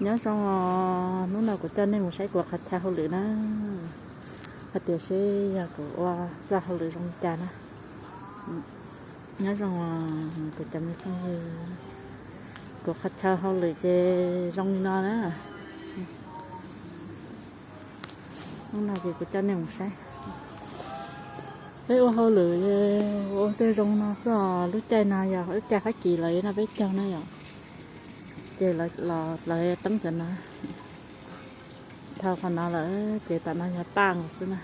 Nyob zoo os, hnub no kuv coj nej mus saib kuv qhov chaw hauj lwm na, hais tias seb yog kuv ua txoj hauj lwm zoo li cas na. Nyob zoo os kuv cov me phooj ywg, kuv qhov chaw hauj lwm ces zoo li no na. Hnub no ces kuv coj nej mus saib, peb ua hauj lwm ua tej zoo no xwb os. Lub caij no yog lub caij Fab Kis lawv noj peb caug na yom, ces lawv teeb cov no. Dhau qhov no lawm ces tom no yog paj nkaus xwb na.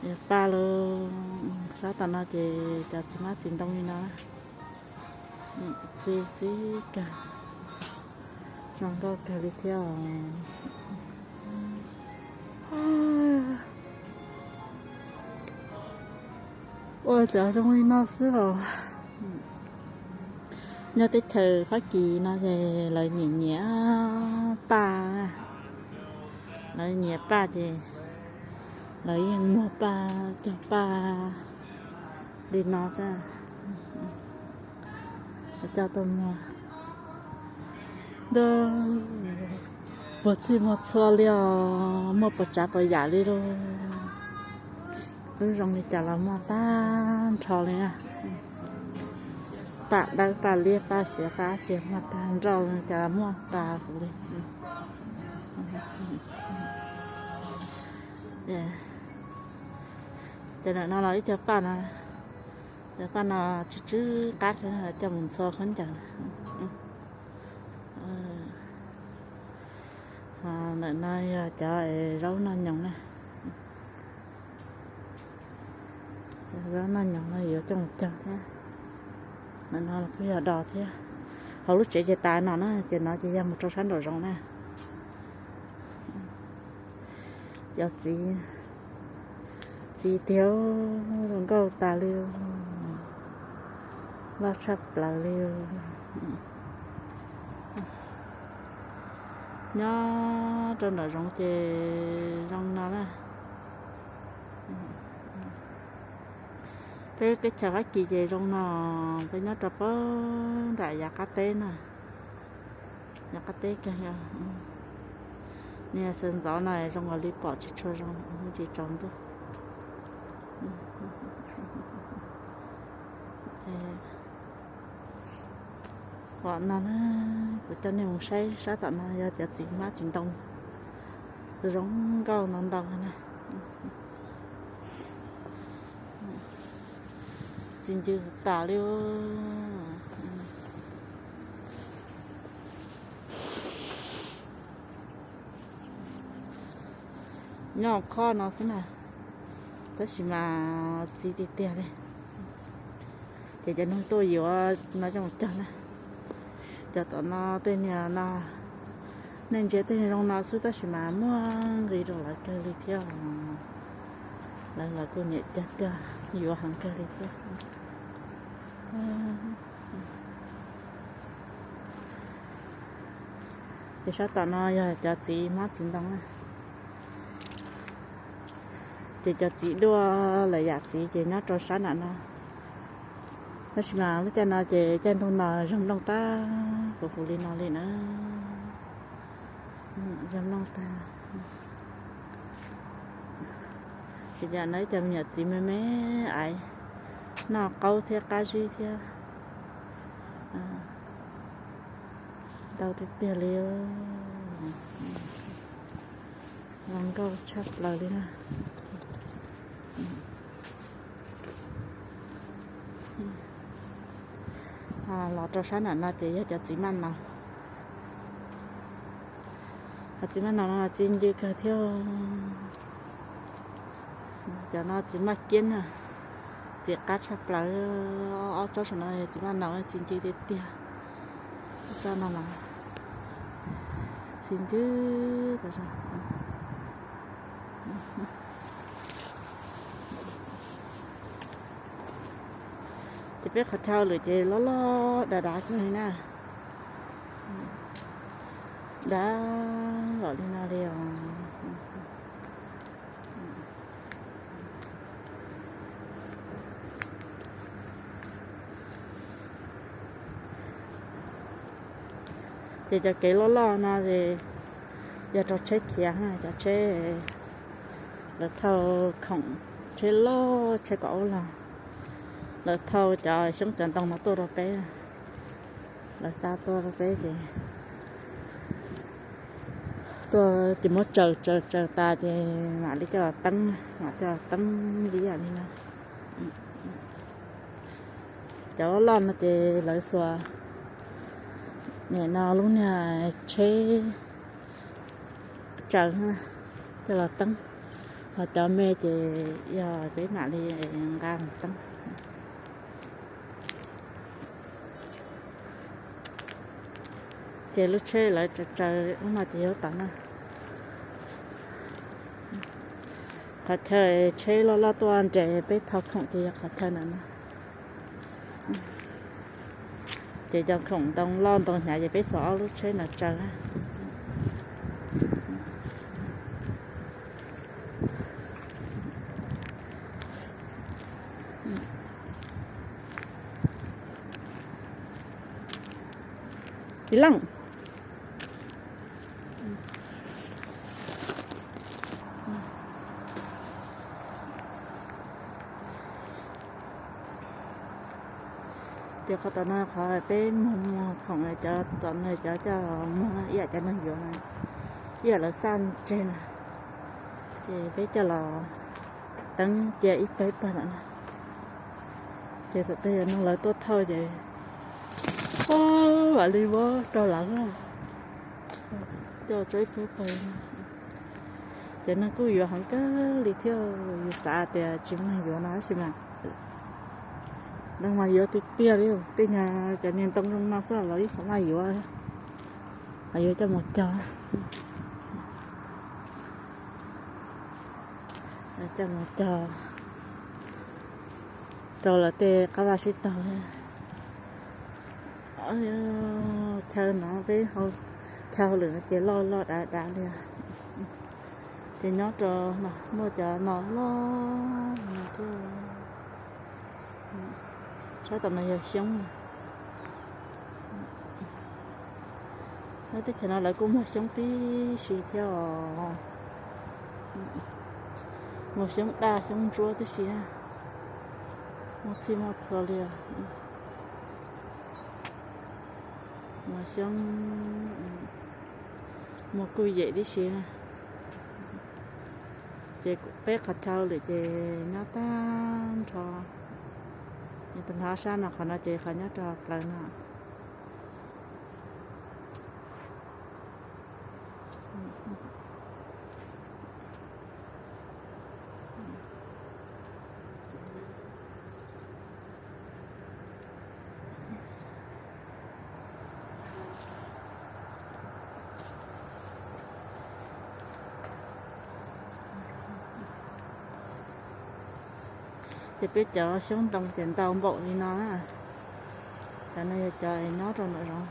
Yog paj lawm, sab tom no ces cov txiv hmab txiv ntoo li no. Txi txib kawg, zoo nkauj kawg li thiab os. Ua cov zoo li no xwb os. Nyob teb chaws Fab Kis no ces lawv nyiam nyiam paj, lawv nyiam paj ces lawv yeej muag paj, cog paj li no xwb. Coj tuaj muag, puag txhij muag txhua li os, muaj puas tsav puas yam li lauj. Lub zoo li cas los muaj tag nrho li na. Paj dawb paj liab paj xiav paj ab sia muaj tag nrho li, cas muaj tas huv li. Cov ntawm no los ib co paj no, cov paj no tsw tsw qab kawg, coj mus ntxhua khaub ncaws. Ntawm no yog cov zaub noj nyoos na. Zaub noj nyoos no yuav coj mus cog thiab. Ntawm no los kuj yog dos thiab. Hauv lub tsev ces tas no na, ces no ces yog mus rau sab nraum zoov na. Cov txiv, txiv tiag, zoo nkauj tas li, loj tshaj plaws li. Nyob rau nraum zoov ces zoo no na. Peb teb chaws Fab Kis ces zoo no, peb nyob rau pem nram yav qab teb na. Yav qab teb kawg, niag sawv ntxov no zoo nkaus li pom tsis tshua zoo, tsis tsaus ntuj. Pom no na, kuv coj nej mus saib sab tom no yog cov txiv hmab txiv ntoo zoo nkauj ntau ntau na. Txi ncw tas li. Nyob hauv khob no xwb na, tab sis mas txi tiag tiag li. Ces cov neeg tuaj yuav no coj mus cog na. Cov tom no tej niag no, nej ntsia tej niag zoo no xwb tab sis mas muaj nqi rau lawv kawg li thiab. Lawv los kuj nyiam cog cog yuav heev kawg li thiab. Ces sab tom no yog cov txiv hmab txiv ntoo na. Ces cov txiv duaj lawm yam txiv ces nyob rau sab nram no. Tab sis mas lub caij no ces caij ntuj no zog nplooj tag huv huv li no li na. Zog nplooj tag. Ces cov no ib co me nyuam txiv me me aiv, noj qaub thiab qab zib thiab. Ntau tiag tiag li. Zoo nkauj tshaj plaws li na. Los rau sab nram no ces yog cov txiv maj naus. Cov txiv maj naus no txi ncw kawg thiab. Cov no txiv maj kiab na, txiv qab tshaj plaws. Ob tsob saum no yog txiv maj naus txi ncw tiag tiag. Tsob no mas txi ncw tas zog. Ces peb qhov chaw lawm ces loj loj dav dav kawg li na. Dav npaum li no li os. Ces cov kev loj loj no es yog rau tsheb khiav, cov tsheb lawv thauj khoom, tsheb loj tsheb kaum ob log, lawv thauj cov xyoob cov ntoo no tuaj rau peb, lawv xa tuaj rau peb ces tuaj ces muab tsaws tsaws tsaws tas ces mam li coj los teeb, mam coj los teeb li yam li no. Cov loj loj no ces lawv xuas, nim no lub niag tsheb tsaws coj los teeb, ho cov me ces yog peb mam li nqa mus teeb. Ces lub tsheb lawv tsaws tsaws ub no ces yog tom no. Qhov chaw tsheb loj loj tuaj nres peb thauj khoom ces yog qhov chaw ntawm no. Ces cov khoom ntoo loj ntoo hnyav ces peb xuas ob lub tsheb ntawd tsaws. Txiv Leej, ces qhov tom no qhov peb muag muag khoom, cov tom no cov coj muag ib yam cov neeg yuav na, ib yam lawv xaj tseg na, ces peb coj los teeb cia ib pawg ib pawg lawm na. Ces thaum twg yog neeg lawv tuaj thauj ces, o, vam li muab rau lawv coj tso ib pawg ib pawg. Ces neeg kuj yuav heev kawg li thiab, yus xav tias tsis muaj neeg yuav no tab sis mas neeg mas yuav tiag tiag li. Tej nyuag cov niag ntoo zoo no xwb los yeej xav maj yuav, los yuav coj mus cog, coj mus cog rau lawv tej qab vaj sib taug. Chaw no peb, chaw hauj lwm no ces loj loj dav dav li. Ces nyob rau no muaj cov no loj no thiab. Sab tom no yog xyoob. Nyob teb chaws no lawv kuj muag xyoob tib si thiab os. Muag xyoob daj xyoob ntsuab tib si, muaj txhij muaj txhua li. Muag xyoob, muag kuj yem tib si. Ces peb qhov chaw lwm ces nyob tag nrho, tus nrho sab no, qhov no ces qhov nyob rau plaws no. Ces peb cov xyoob ntoo ces ntau npaum li no na. Cov no yog cov nyob rau ntawm zoov.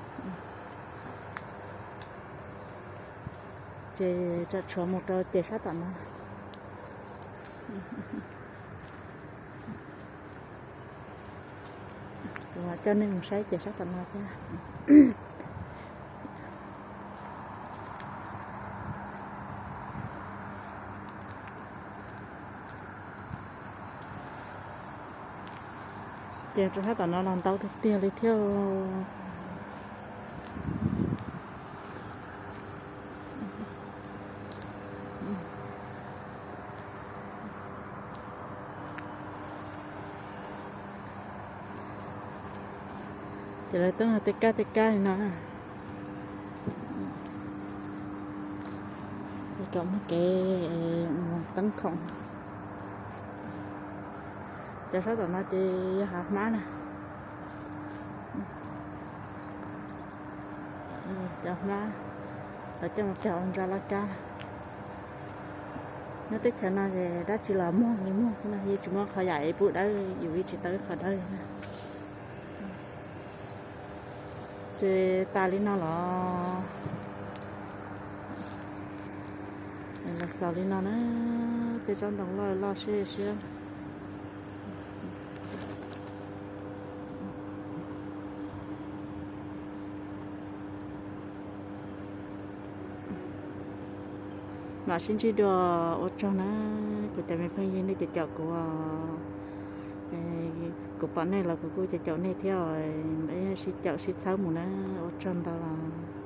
Ces tseem tshuav mus rau ces sab tom no. Kuv mam coj nej mus saib ces sab tom no thiab. Ces rau sab tom no los ntau tiag tiag li thiab. Ces lawv teeb tej kab tej kab li no, kom muaj kev mus teeb khoom. Cov sab tom no ces yog hav hmab na. Cov hmab lawv coj mus cog ua ntsa laj kab. Nyob teb chaws no ces dab tsi los muag li muag xwb na, yeej tsis muaj qhov yam es pub dawb, yus yeej tsis tau ib qho dawb li na. Ces tas li no los, los xaus li no na, tej tsob ntoo loj loj siab siab. Mam sib ntsib dua, ua tsaug na, kuv cov me phooj ywg nej caum caum kuv. Kuv pom nej los kuv kuj caum caum nej thiab, sib caum sib txhawb mus na, ua tsaug ntau os.